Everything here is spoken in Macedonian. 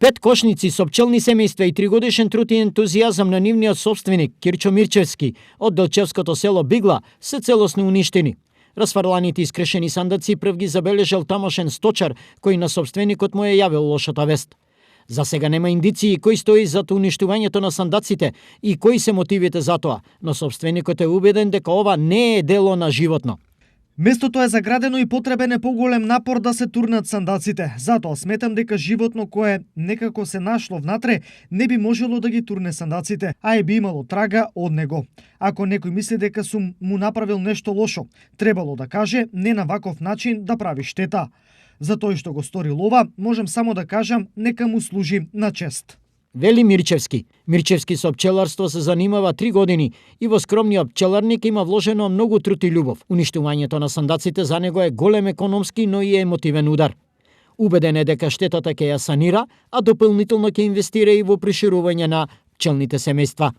5 кошници со пчелни семејства и 3-годишен труд и ентузијазам на нивниот собственик Кирчо Мирчевски од Делчевското село Бигла се целосно уништени. Расфрланите искрешени сандаци прв ги забележал тамошен сточар кој на собственикот му е јавил лошата вест. За сега нема индиции кој стои зад уништувањето на сандаците и кои се мотивите за тоа, но собственикот е убеден дека ова не е дело на животно. Местото е заградено и потребен е поголем напор да се турнат сандаците. Затоа сметам дека животно кое некако се нашло внатре не би можело да ги турне сандаците, а и би имало трага од него. Ако некој мисли дека сум му направил нешто лошо, требало да каже не на ваков начин да прави штета. За тој што го стори ова, можам само да кажам нека му служи на чест. Вели Мирчевски. Мирчевски со пчеларство се занимава 3 години и во скромниот пчеларник има вложено многу труд и љубов. Уништувањето на сандаците за него е голем економски, но и емотивен удар. Убеден е дека штетата ќе ја санира, а дополнително ќе инвестира и во проширување на пчелните семејства.